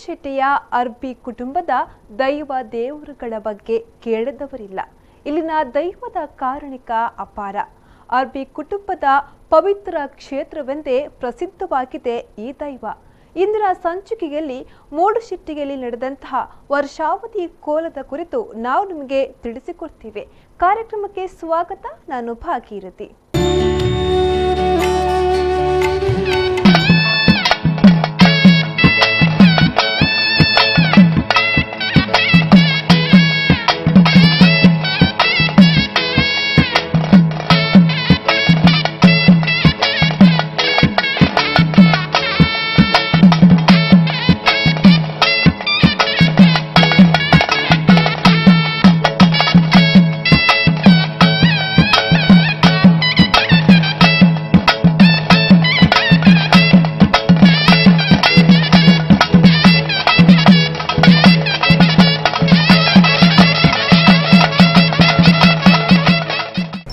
ಮೂಡುಶೆಟ್ಟಿಯ ಅರ್ಬಿ ಕುಟುಂಬದ ದೈವ ದೇವರುಗಳ ಬಗ್ಗೆ ಕೇಳದವರಿಲ್ಲ. ಇಲ್ಲಿನ ದೈವದ ಕಾರಣಿಕ ಅಪಾರ. ಅರ್ಬಿ ಕುಟುಂಬದ ಪವಿತ್ರ ಕ್ಷೇತ್ರವೆಂದೇ ಪ್ರಸಿದ್ಧವಾಗಿದೆ ಈ ದೈವ. ಇಂದಿನ ಸಂಚಿಕೆಯಲ್ಲಿ ಮೂಡುಶೆಟ್ಟಿಯಲ್ಲಿ ನಡೆದಂತಹ ವರ್ಷಾವಧಿ ಕೋಲದ ಕುರಿತು ನಾವು ನಿಮಗೆ ತಿಳಿಸಿಕೊಡ್ತೀವಿ. ಕಾರ್ಯಕ್ರಮಕ್ಕೆ ಸ್ವಾಗತ. ನಾನು ಭಾಗೀರಥಿ.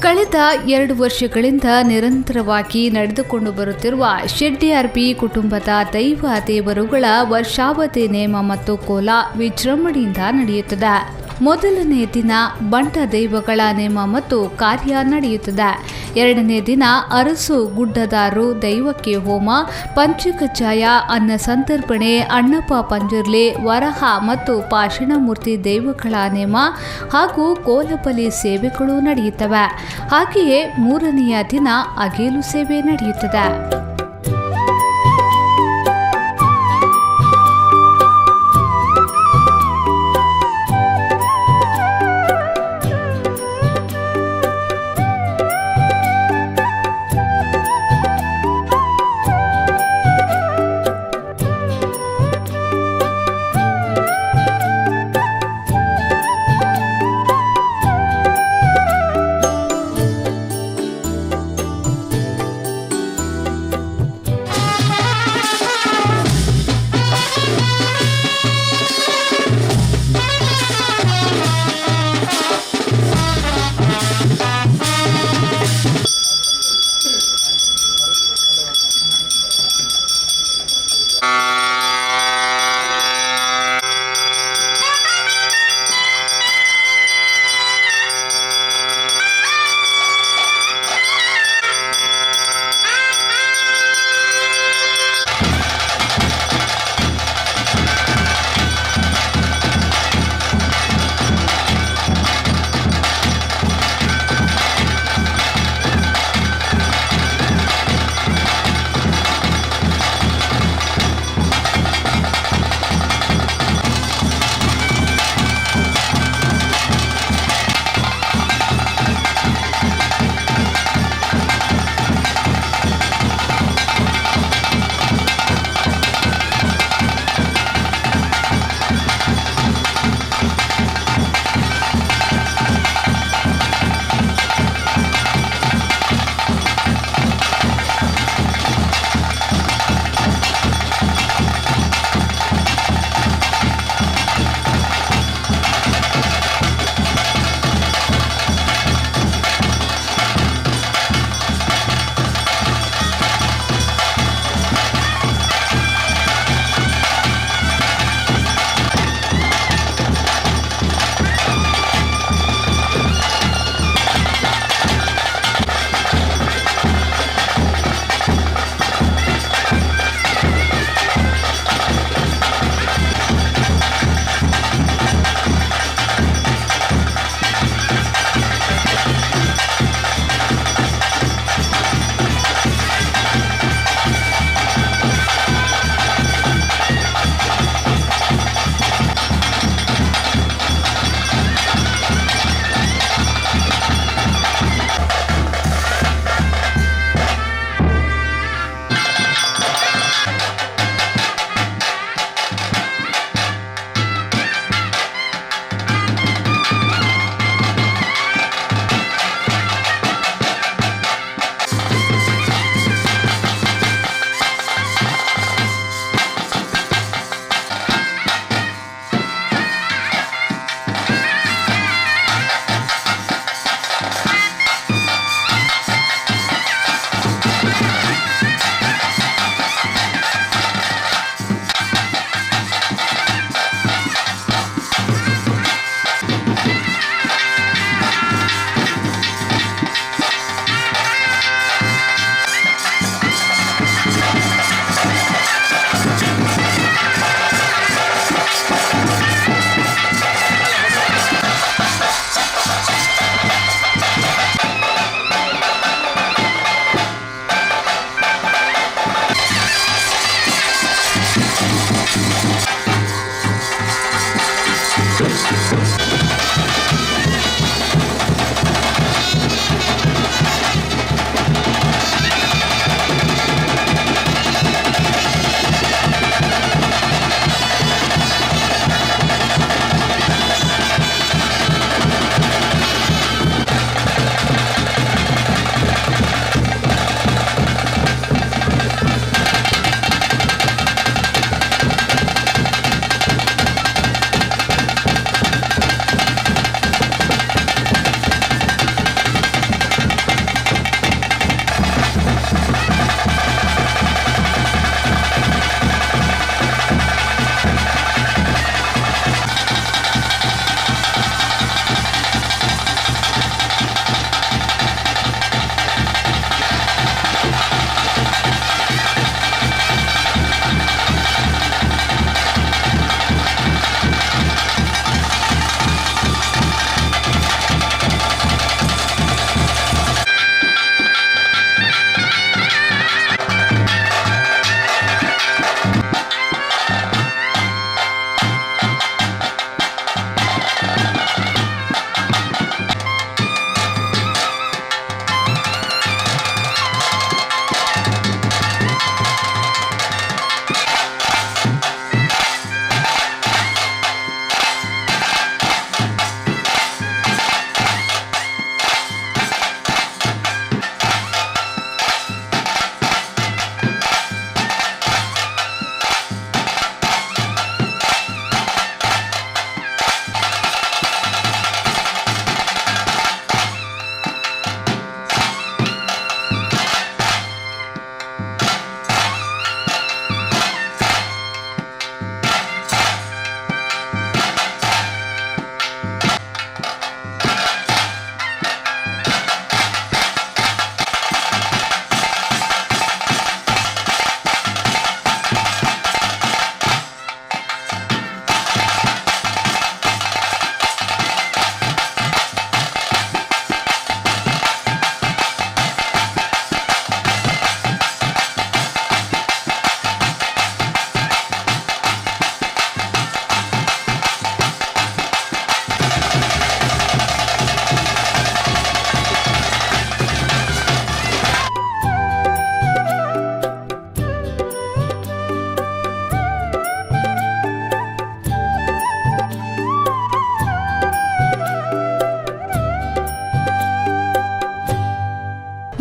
ಕಳೆದ 2 ವರ್ಷಗಳಿಂದ ನಿರಂತರವಾಗಿ ನಡೆದುಕೊಂಡು ಬರುತ್ತಿರುವ ಶೆಡ್ಡಿ ಅರ್ಬಿ ಕುಟುಂಬದ ದೈವ ದೇವರುಗಳ ವರ್ಷಾವಧಿ ನೇಮ ಮತ್ತು ಕೋಲ ವಿಜೃಂಭಣೆಯಿಂದ ನಡೆಯುತ್ತದೆ. ಮೊದಲನೇ ದಿನ ಬಂಟ ದೈವಗಳ ನೇಮ ಮತ್ತು ಕಾರ್ಯ ನಡೆಯುತ್ತದೆ. ಎರಡನೇ ದಿನ ಅರಸು ಗುಡ್ಡದಾರು ದೈವಕ್ಕೆ ಹೋಮ, ಪಂಚಕಜ್ಜಾಯ, ಅನ್ನ ಸಂತರ್ಪಣೆ, ಅಣ್ಣಪ್ಪ ಪಂಜುರ್ಲಿ, ವರಹ ಮತ್ತು ಪಾಷಾಣಮೂರ್ತಿ ದೈವಗಳ ನೇಮ ಹಾಗೂ ಕೋಲಬಲಿ ಸೇವೆಗಳು ನಡೆಯುತ್ತವೆ. ಹಾಗೆಯೇ ಮೂರನೆಯ ದಿನ ಅಗೇಲು ಸೇವೆ ನಡೆಯುತ್ತದೆ.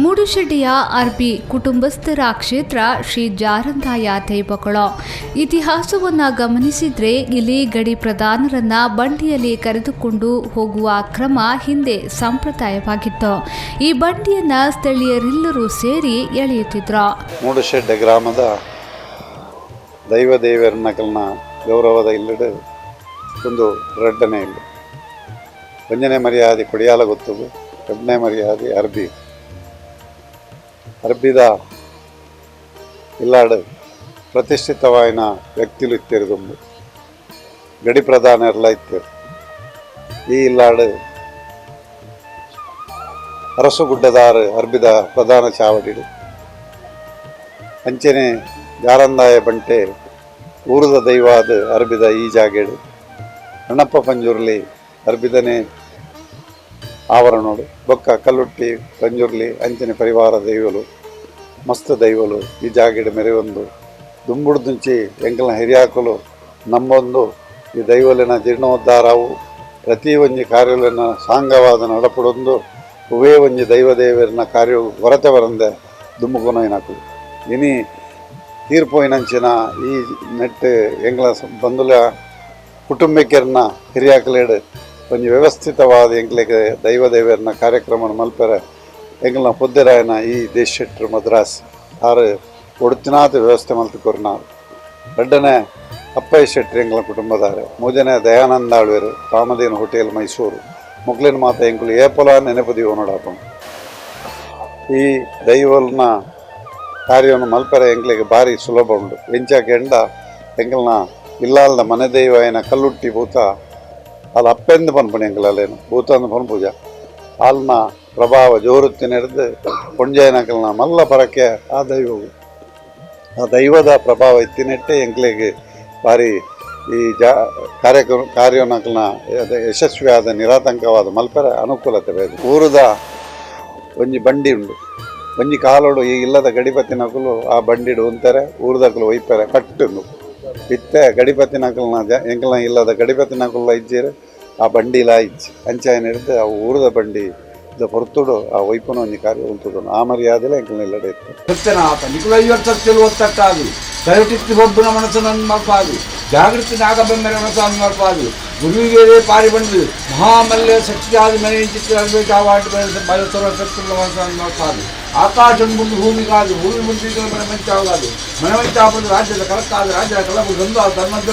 ಮೂಡುಶೆಡ್ಡಿಯ ಅರ್ಬಿ ಕುಟುಂಬಸ್ಥರ ಕ್ಷೇತ್ರ ಶ್ರೀ ಜಾರಂದಾಯ ದೈವಗಳು. ಇತಿಹಾಸವನ್ನು ಗಮನಿಸಿದ್ರೆ ಇಲ್ಲಿ ಗಡಿ ಪ್ರಧಾನರನ್ನ ಬಂಡಿಯಲ್ಲಿ ಕರೆದುಕೊಂಡು ಹೋಗುವ ಕ್ರಮ ಹಿಂದೆ ಸಂಪ್ರದಾಯವಾಗಿತ್ತು. ಈ ಬಂಡಿಯನ್ನ ಸ್ಥಳೀಯರೆಲ್ಲರೂ ಸೇರಿ ಎಳೆಯುತ್ತಿದ್ರು. ಮೂಡುಶೆಡ್ಡೆ ಗ್ರಾಮದ ದೈವ ದೇವರನಕಲ್ನ ಗೌರವದ ಇಲ್ಲಡು ಒಂದು ರಡ್ಡನೆ ಇಲ್ಲು. ಒಂಜನೇ ಮರ್ಯಾದೆ ಕೊಡಿಯಾಲ ಗೊತ್ತದು, ಎರಡನೇ ಮರ್ಯಾದೆ ಅರ್ಬಿ. ಅರ್ಬಿದ ಇಲ್ಲಾಡು ಪ್ರತಿಷ್ಠಿತವಾಯಿನ ವ್ಯಕ್ತಿಲು ಇತ್ತಿರುದುಂಬು ಗಡಿ ಪ್ರಧಾನರೆಲ್ಲ ಇತ್ತಿರು. ಈ ಇಲ್ಲಾಡು ಅರಸುಗುಡ್ಡದಾರು ಅರ್ಬಿದ ಪ್ರಧಾನ ಚಾವಡಿಡು. ಅಂಚನೆ ಜಾರಂದಾಯ ಬಂಟೆ ಊರದ ದೈವಾದ ಅರ್ಬಿದ ಈ ಜಾಗೆಡು. ಅಣ್ಣಪ್ಪ ಪಂಜುರ್ಲಿ ಅರ್ಬಿದನೆ ಆವರಣೋಡು. ಬೊಕ್ಕ ಕಲ್ಲುಟ್ಟಿ ಪಂಜುರ್ಲಿ ಅಂಚನೆ ಪರಿವಾರ ದೈವಲು ಮಸ್ತ್ ದೈವಲು ಈ ಜಾಗೆಡು ಮೆರೆವೊಂದು ದುಂಬುಡ್ದುಂಚಿ ಎಂಕಲ್ನ ಹಿರಿಯಾಕುಲು ನಮ್ಮೊಂದು ಈ ದೈವಲಿನ ಜೀರ್ಣೋದ್ಧಾರವು ಪ್ರತಿ ಒಂಜಿ ಕಾರ್ಯಲಿನ ಸಾಂಗವಾದ ನಡಪಡೊಂದು ಉವೇ ಒಂಜಿ ದೈವ ದೇವರನ ಕಾರ್ಯ ಹೊರತೆ ಬರಂದೆ ದುಂಬುಕೊನೈನಕುಲು. ಇನಿ ತೀರ್ಪೋಯಿನಂಚಿನ ಈ ನೆಟ್ ಎಂಗ್ಲ ಬಂಧುಲ ಕುಟುಂಬಿಕರನ್ನ ಹಿರಿಯಾಕಲೇಡು ಒಂಜಿ ವ್ಯವಸ್ಥಿತವಾದ ಎಂಕ್ಲೆಗ್ ದೈವ ದೇವರನ್ನ ಕಾರ್ಯಕ್ರಮ ಮಲ್ಪೆರೆ ಎಂಗ್ಲನ ಪೊದ್ದೆರಾಯನ ಈ ದೇಶೆಟ್ರು ಮದ್ರಾಸ್ ಆರು ಒಡುತ್ತಿನಾಥ ವ್ಯವಸ್ಥೆ ಮಲ್ತು ಕೊರ್ನಾರು. ರಡ್ಡನೆ ಅಪ್ಪಯ್ಯ ಶೆಟ್ರು ಎಂಗ್ಲ ಕುಟುಂಬದಾರೆ, ಮೂಜನೆ ದಯಾನಂದ ಆಳ್ವೇರು ಕಾಮಧೇನು ಹೋಟೆಲ್ ಮೈಸೂರು ಮೊಗ್ಲಿನ ಮಾತ ಎಂಕುಲು ಏಪೊಲ ನೆನಪು ದೀವ ನೋಡಾಪುಂಡು. ಈ ದೈವಲ್ನ ಕಾರ್ಯವನ್ನು ಮಲ್ಪೆರೆ ಎಂಕ್ಲೆಗ್ ಭಾರಿ ಸುಲಭ ಉಂಡು. ಎಂಚ ಕೆಂಡ ಎಂಕಲ್ನ ಇಲ್ಲಾಲ್ದ ಮನೆ ದೈವ ಏನ ಕಲ್ಲುಟ್ಟಿ ಭೂತ ಅಲ್ಲ ಅಪ್ಪೆಂದು ಪನ್ಪುಣಿ ಎಂಕಲಲ್ಲೇನು ಭೂತ ಅಂದು ಪನ್ಪೂಜ ಆಲ್ನ ಪ್ರಭಾವ ಜೋರುತ್ತಿನೆಡ್ದು ಪೊಂಜಾಯನಕಲ್ನ ಮಲ್ಲ ಪರಕೆ ಆ ದೈವವು ಆ ದೈವದ ಪ್ರಭಾವ ಇತ್ತಿನೆಟ್ಟೆ ಎಂಕ್ಲೆಗ್ ಭಾರಿ ಈ ಕಾರ್ಯಕ್ರಮ ಕಾರ್ಯವನ್ನಕಲ್ನ ಯಶಸ್ವಿಯಾದ ನಿರಾತಂಕವಾದ ಮಲ್ಪೆರೆ ಅನುಕೂಲತೆ ಬೇಕು. ಊರದ ಒಂಜಿ ಬಂಡಿ ಉಂಡು, ಒಂಜಿ ಕಾಲೋಡು ಈ ಇಲ್ಲದ ಗಡಿಪತಿನಕುಲು ಆ ಬಂಡಿಡು ಉಂತಾರೆ ಊರ್ದಕುಲು ಒಯ್ಪೆರೆ ಕಟ್ಟುಂಡು. ಇತ್ತೆ ಗಡಿಪತಿನಕಲ್ನ ಎಂಕಲ್ನ ಇಲ್ಲದ ಗಡಿಪತಿನಕುಲ್ಲ ಇಜ್ಜೇರು ಆ ಬಂಡಿಲ ಇಜ್ಜಿ ಅಂಚಾಯನ ಹಿಡ್ದು ಆ ಊರದ ಬಂಡಿ ಇದ ಹೊರತುಡು ಆ ಒಯ್ಪುನ ಒಂಜಿ ಕಾರ್ಯ ಉಂತುದು ಆ ಮರ್ಯಾದೆಲ ಎಂಕಲ್ನ ಇಲ್ಲಡೆ ಇತ್ತು. ಸತ್ಯನಾಥ ನಿಕುಲೈವರ್ ಸತ್ಯಲು ಒತ್ತಟ್ಟಾದು ದಯಟಿತ್ತಿ ಬೊಬ್ಬುನ ಮನಸ್ಸನ್ನು ಮಲ್ಪಾದು ಜಾಗೃತಿ ನಾಗಬೆಮ್ಮರ ಮನಸ್ಸನ್ನು ಮಲ್ಪಾದು ಗುರುವಿಗೆ ಪಾರಿ ಬಂದು ಮಹಾಮಲ್ಯ ಶಕ್ತಿಯಾದ ಮನೆ ಚಿತ್ರ ಬಯಸರ ಶಕ್ತಿಗಳ ಮನಸ್ಸನ್ನು ಮಲ್ಪಾದು ಆಕಾಶ ಮುಂದೆ ಭೂಮಿ ಕಾದು ಭೂಮಿ ಮುಂದೆ ಮನೆ ಮಂಚಾವಗಾದು ಮನೆ ಮಂಚಾಪದ ರಾಜ್ಯದ ಕಲಕ್ಕಾದ ರಾಜ್ಯದ ಕಲಬು ಗಂದು ಧರ್ಮದ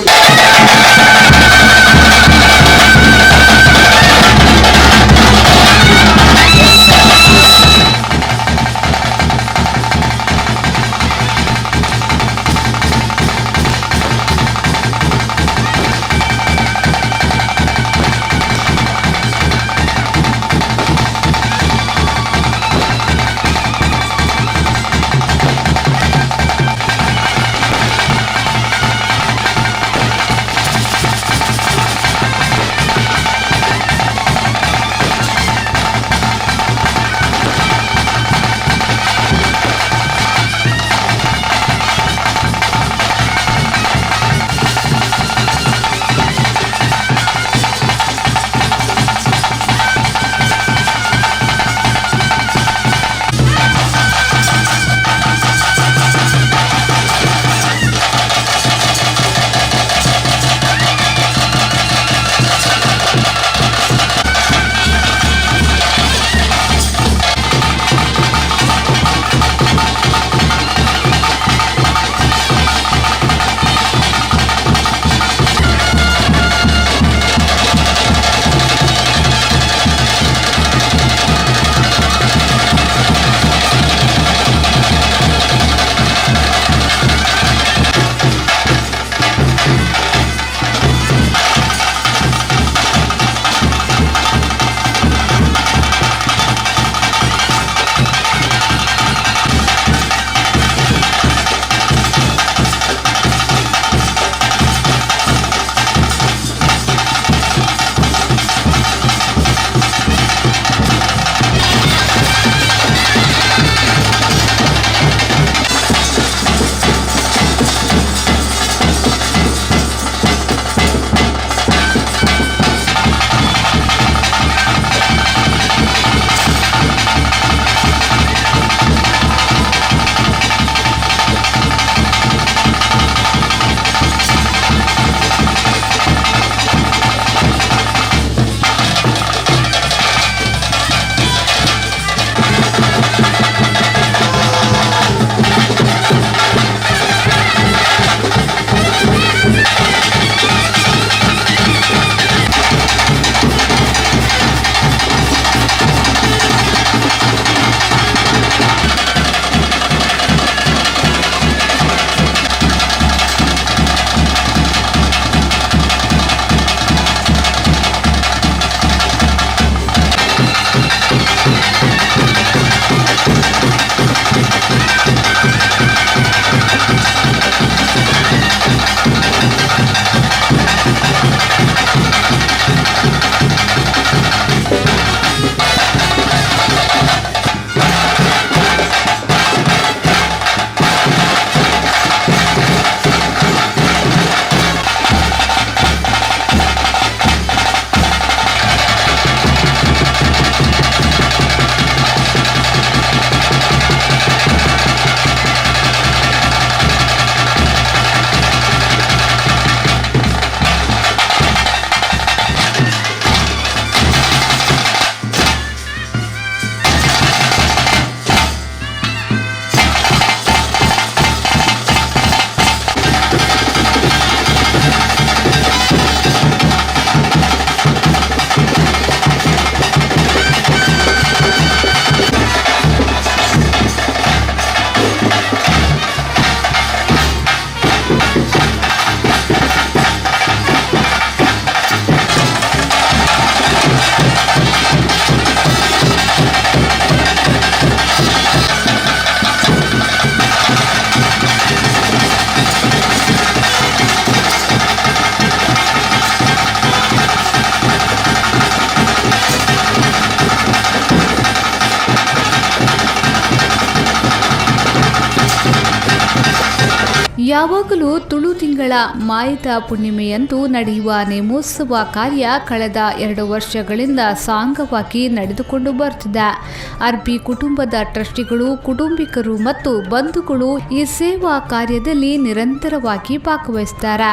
ಯಾವಾಗಲೂ ತುಳು ತಿಂಗಳ ಮಾಯದ ಪುಣ್ಣಿಮೆಯಂದು ನಡೆಯುವ ನೇಮೋತ್ಸವ ಕಾರ್ಯ ಕಳೆದ 2 ವರ್ಷಗಳಿಂದ ಸಾಂಗವಾಗಿ ನಡೆದುಕೊಂಡು ಬರುತ್ತಿದೆ. ಅರ್ಬಿ ಕುಟುಂಬದ ಟ್ರಸ್ಟಿಗಳು, ಕುಟುಂಬಿಕರು ಮತ್ತು ಬಂಧುಗಳು ಈ ಸೇವಾ ಕಾರ್ಯದಲ್ಲಿ ನಿರಂತರವಾಗಿ ಭಾಗವಹಿಸುತ್ತಾರೆ.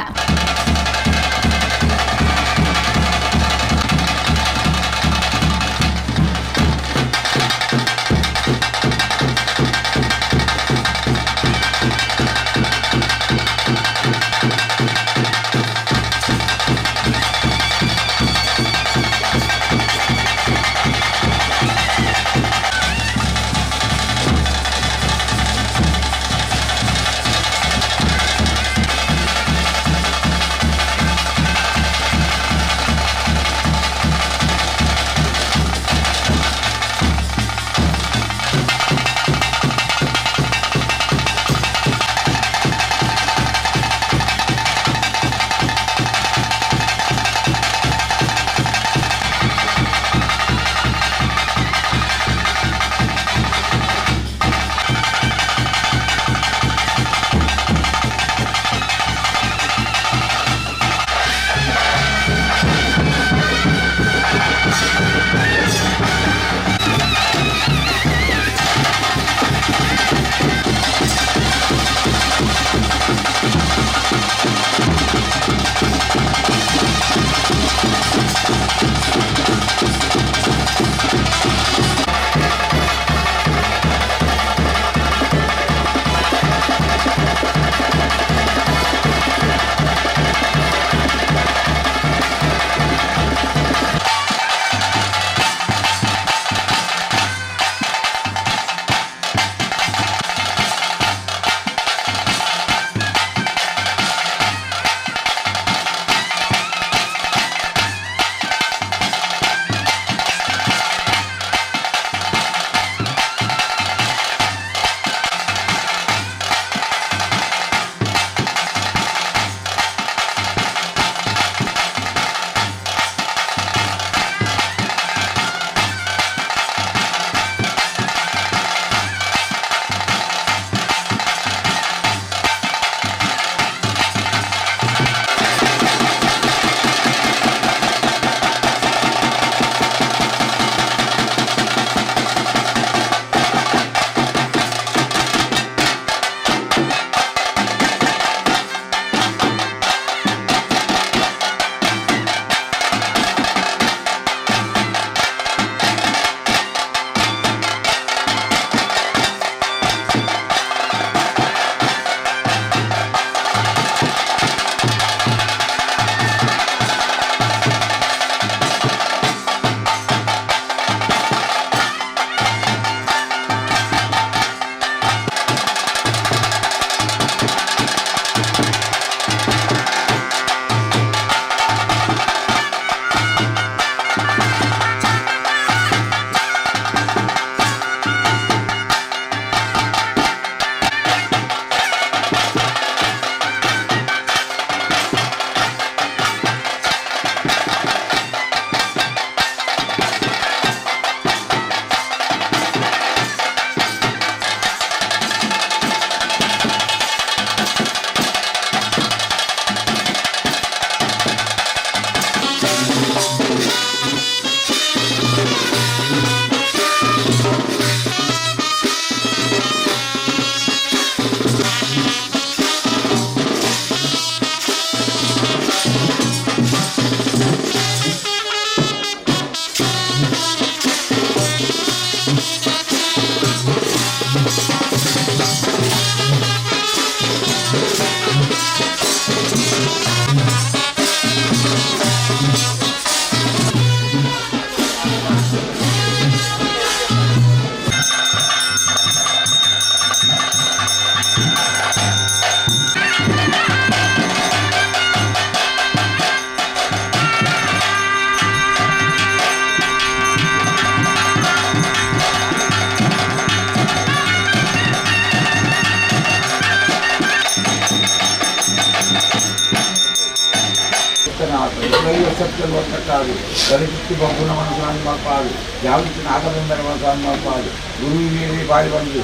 ಸತ್ಯಲು ಒತ್ತಟ್ಟಾದು ಕಲಿತಿತ್ತು ಬಗ್ಗುನ ಮನಸ್ಸನ್ನು ಮಲ್ಪಾದು ಜಾಗೃತಿ ನಾಗಬೆಂಬರ ಮನಸ್ಸನ್ನು ಮಲ್ಪಾದು ಗುರುವಿಗೆ ಬಾರಿ ಬಂದು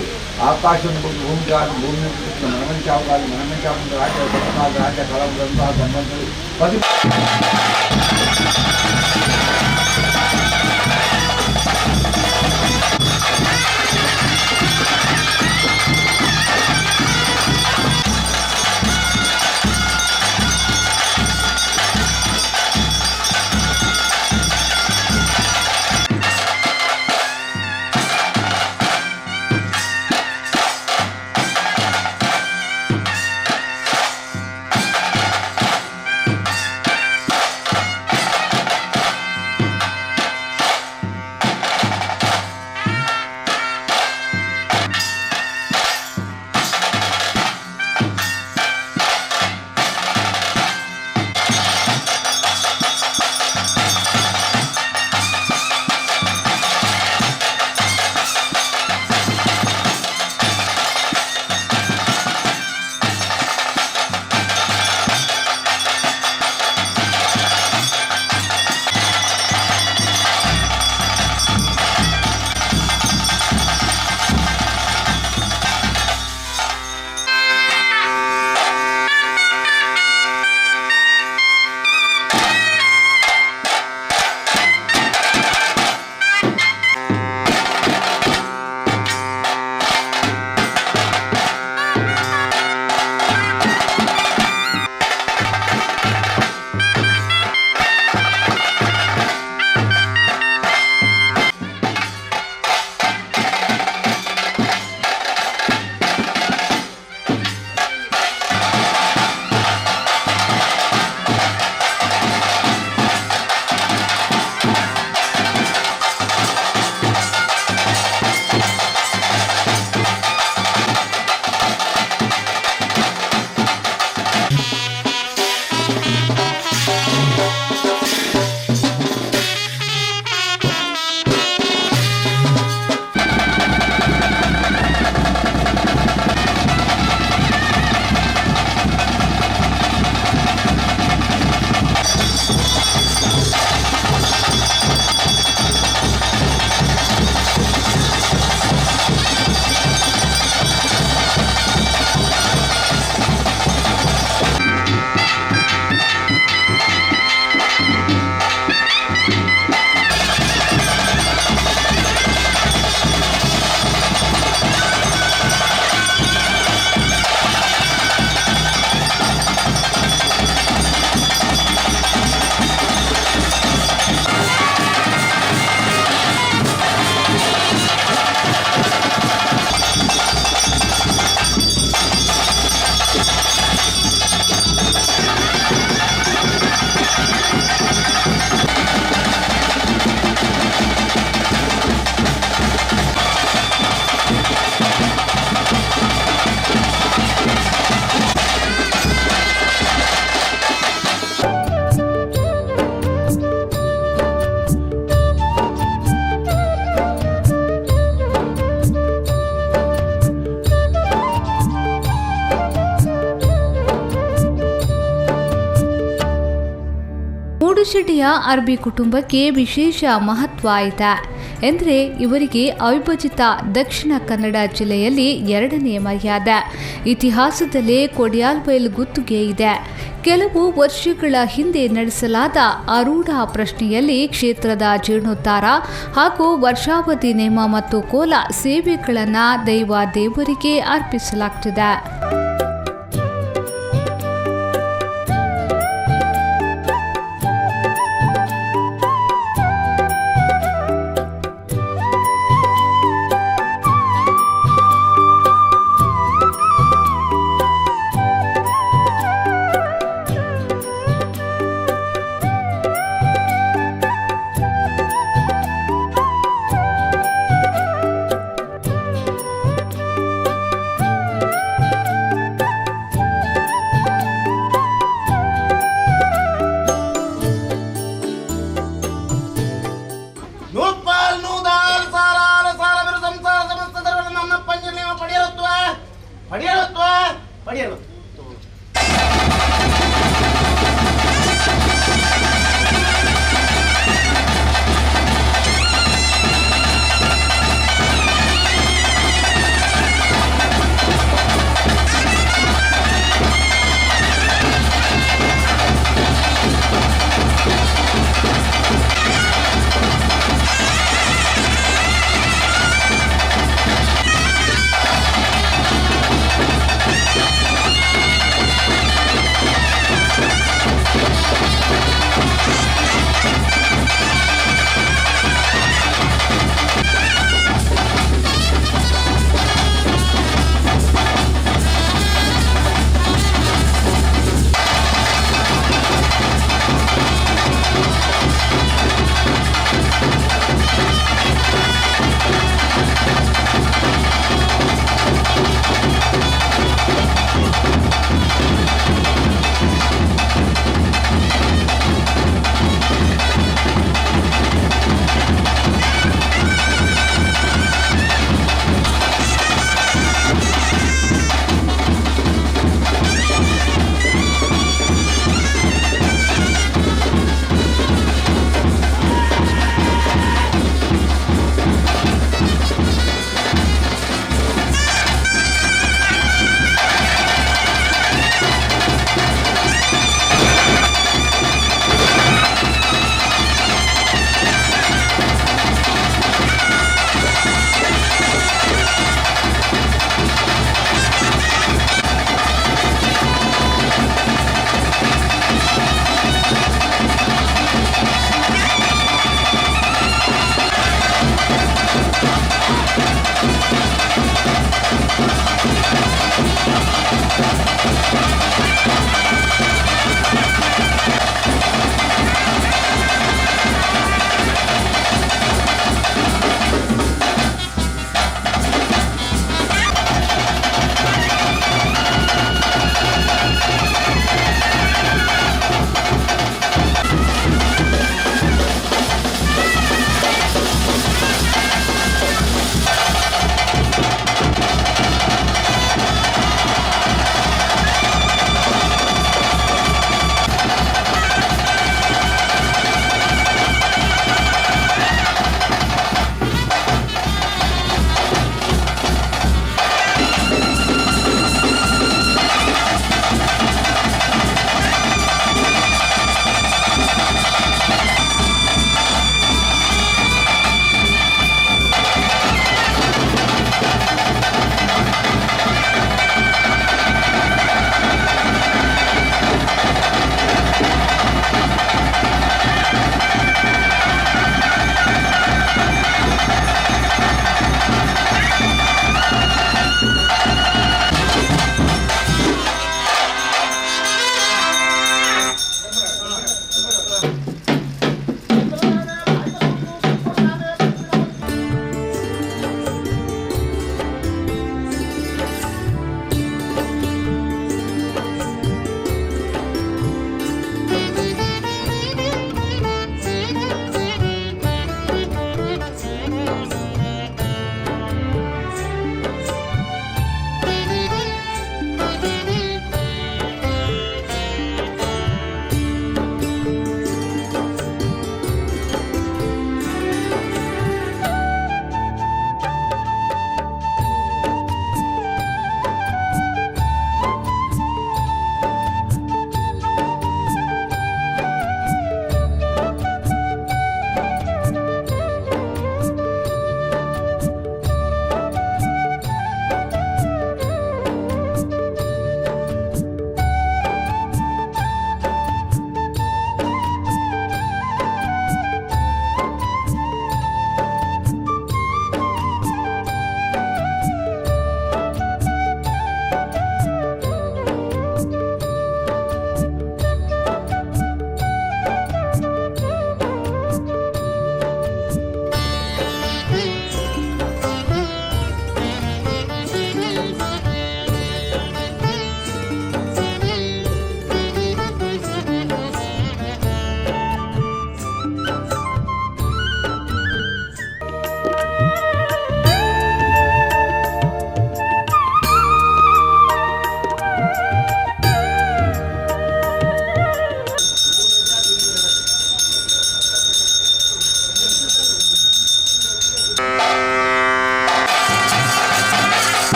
ಆಕಾಶವನ್ನು ಕೊಟ್ಟು ಭೂಮಿ ಕಾದು ಭೂಮಿ ಮನಮಂಚಾವು ಕಾದು ಮನಮಂಚಾವು ರಾಜ್ಯ ಸತ್ನಾದ ರಾಜ್ಯ ಕಳಂತ ಸಂಬಂಧ ಪದಿ ಮೂಡುಶೆಡ್ಡಿಯ ಅರ್ಬಿ ಕುಟುಂಬಕ್ಕೆ ವಿಶೇಷ ಮಹತ್ವ ಇದೆ ಎಂದರೆ ಇವರಿಗೆ ಅವಿಭಜಿತ ದಕ್ಷಿಣ ಕನ್ನಡ ಜಿಲ್ಲೆಯಲ್ಲಿ ಎರಡನೇ ಮರ್ಯಾದೆ. ಇತಿಹಾಸದಲ್ಲೇ ಕೊಡಿಯಾಲ್ಬೈಲ್ ಗುತ್ತಿಗೆ ಇದೆ. ಕೆಲವು ವರ್ಷಗಳ ಹಿಂದೆ ನಡೆಸಲಾದ ಅರೂಢ ಪ್ರಶ್ನೆಯಲ್ಲಿ ಕ್ಷೇತ್ರದ ಜೀರ್ಣೋದ್ಧಾರ ಹಾಗೂ ವರ್ಷಾವಧಿ ನೇಮ ಮತ್ತು ಕೋಲ ಸೇವೆಗಳನ್ನು ದೈವ ದೇವರಿಗೆ ಅರ್ಪಿಸಲಾಗ್ತಿದೆ. ಪಡೆಯಲು.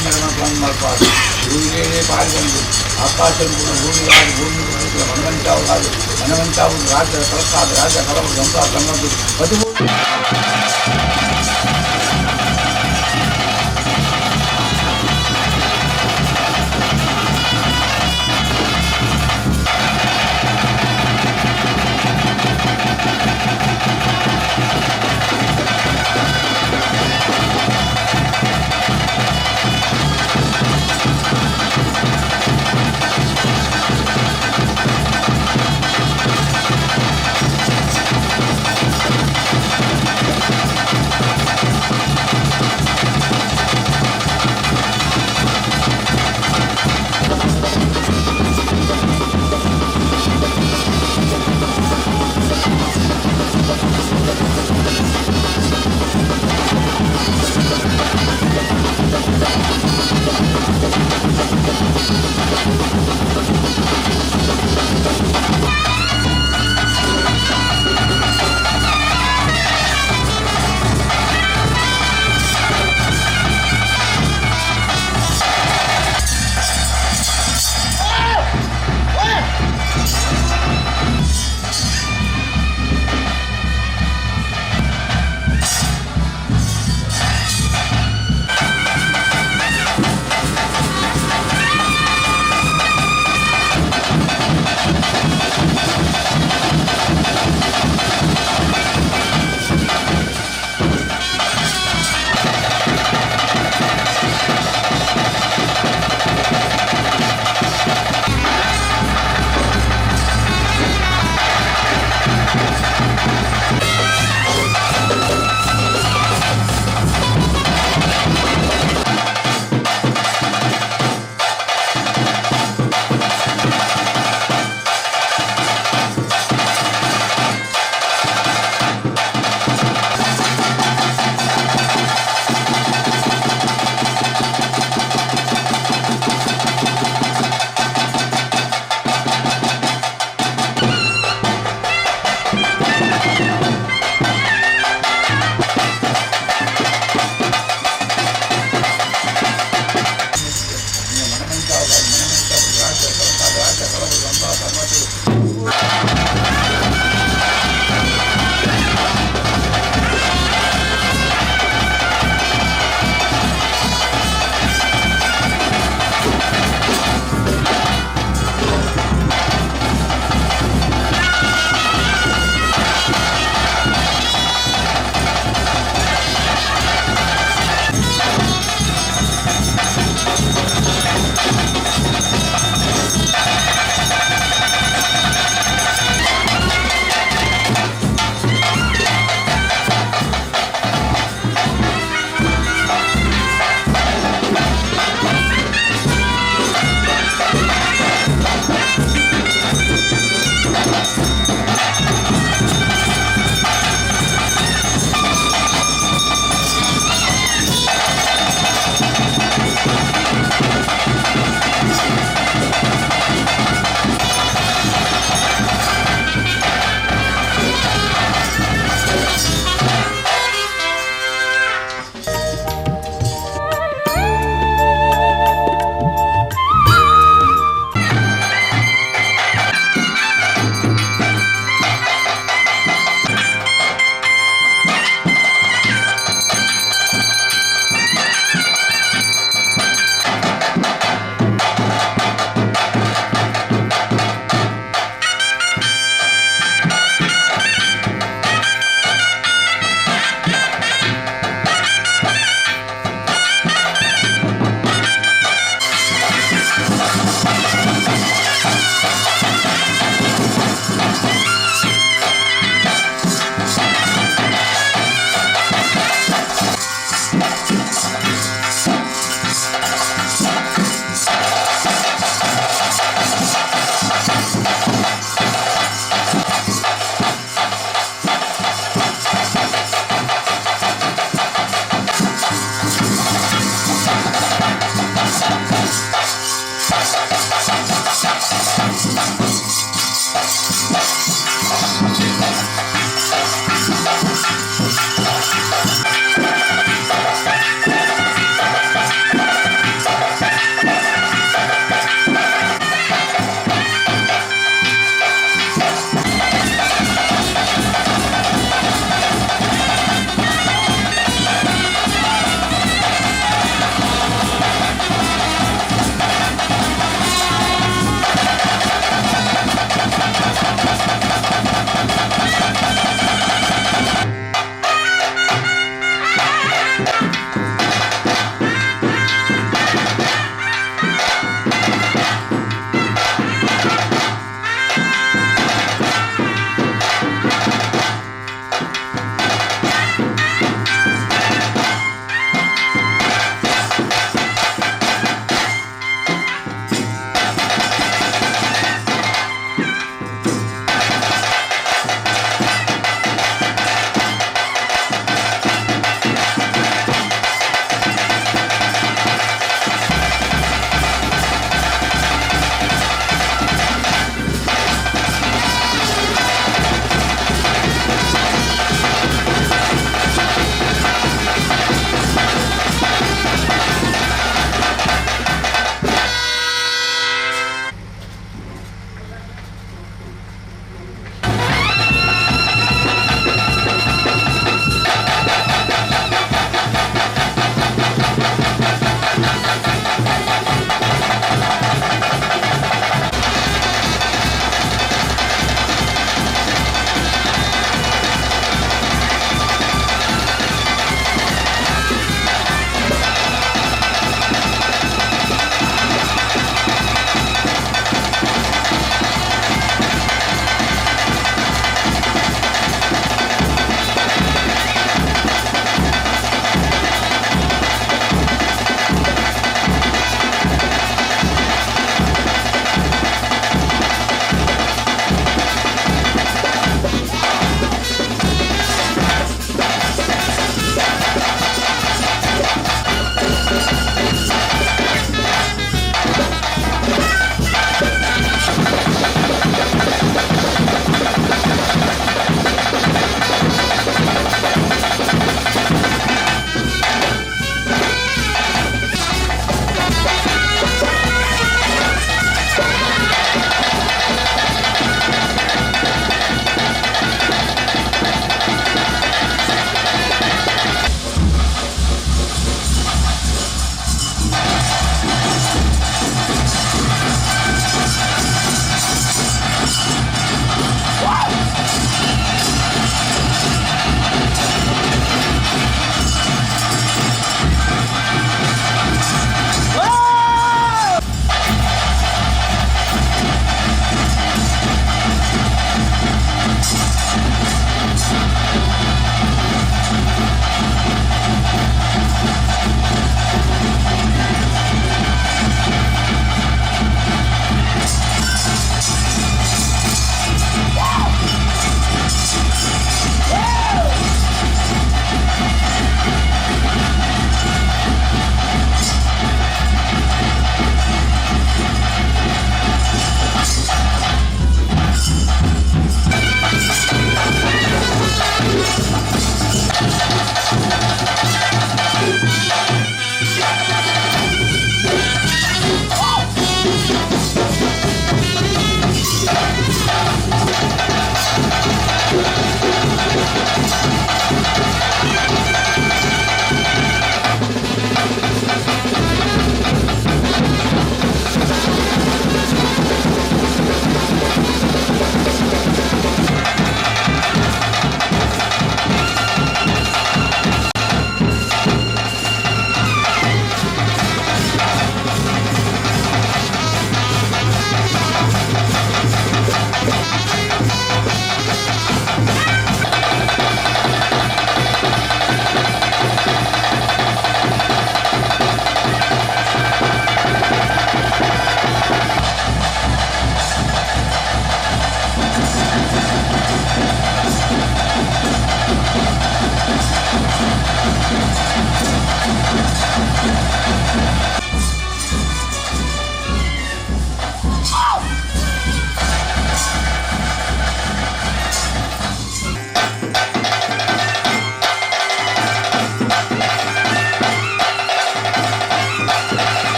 ಬೆಮ್ಮೆರನ ಮಲ್ಪಾದು ಗುರುವಿಗೆ ಪಾರಿ ಬಂದು ಆಕಾಶ ಭೂಮಿಗಾದ ಭೂಮಿ ಮನವಂಚಾವು ಮನವಂಚಾವು ರಾಜ್ಯ ಕಲಕಾದ ರಾಜ ಕಲವು ಗಂಗಾ ಕನ್ನದು 13.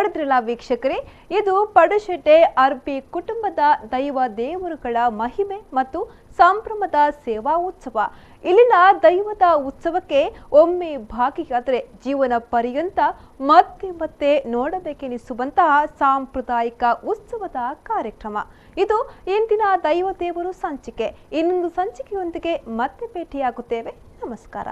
ಕೇಳಿದ್ರಲ್ಲ ವೀಕ್ಷಕರೇ, ಇದು ಪಡುಶೆಟ್ಟೆ ಅರ್ಬಿ ಕುಟುಂಬದ ದೈವ ದೇವರುಗಳ ಮಹಿಮೆ ಮತ್ತು ಸಂಭ್ರಮದ ಸೇವಾ ಉತ್ಸವ. ಇಲ್ಲಿನ ದೈವದ ಉತ್ಸವಕ್ಕೆ ಒಮ್ಮೆ ಭಾಗಿಯಾದರೆ ಜೀವನ ಪರ್ಯಂತ ಮತ್ತೆ ಮತ್ತೆ ನೋಡಬೇಕೆನಿಸುವಂತಹ ಸಾಂಪ್ರದಾಯಿಕ ಉತ್ಸವದ ಕಾರ್ಯಕ್ರಮ ಇದು. ಇಂದಿನ ದೈವ ದೇವರು ಸಂಚಿಕೆ. ಇನ್ನೊಂದು ಸಂಚಿಕೆಯೊಂದಿಗೆ ಮತ್ತೆ ಭೇಟಿಯಾಗುತ್ತೇವೆ. ನಮಸ್ಕಾರ.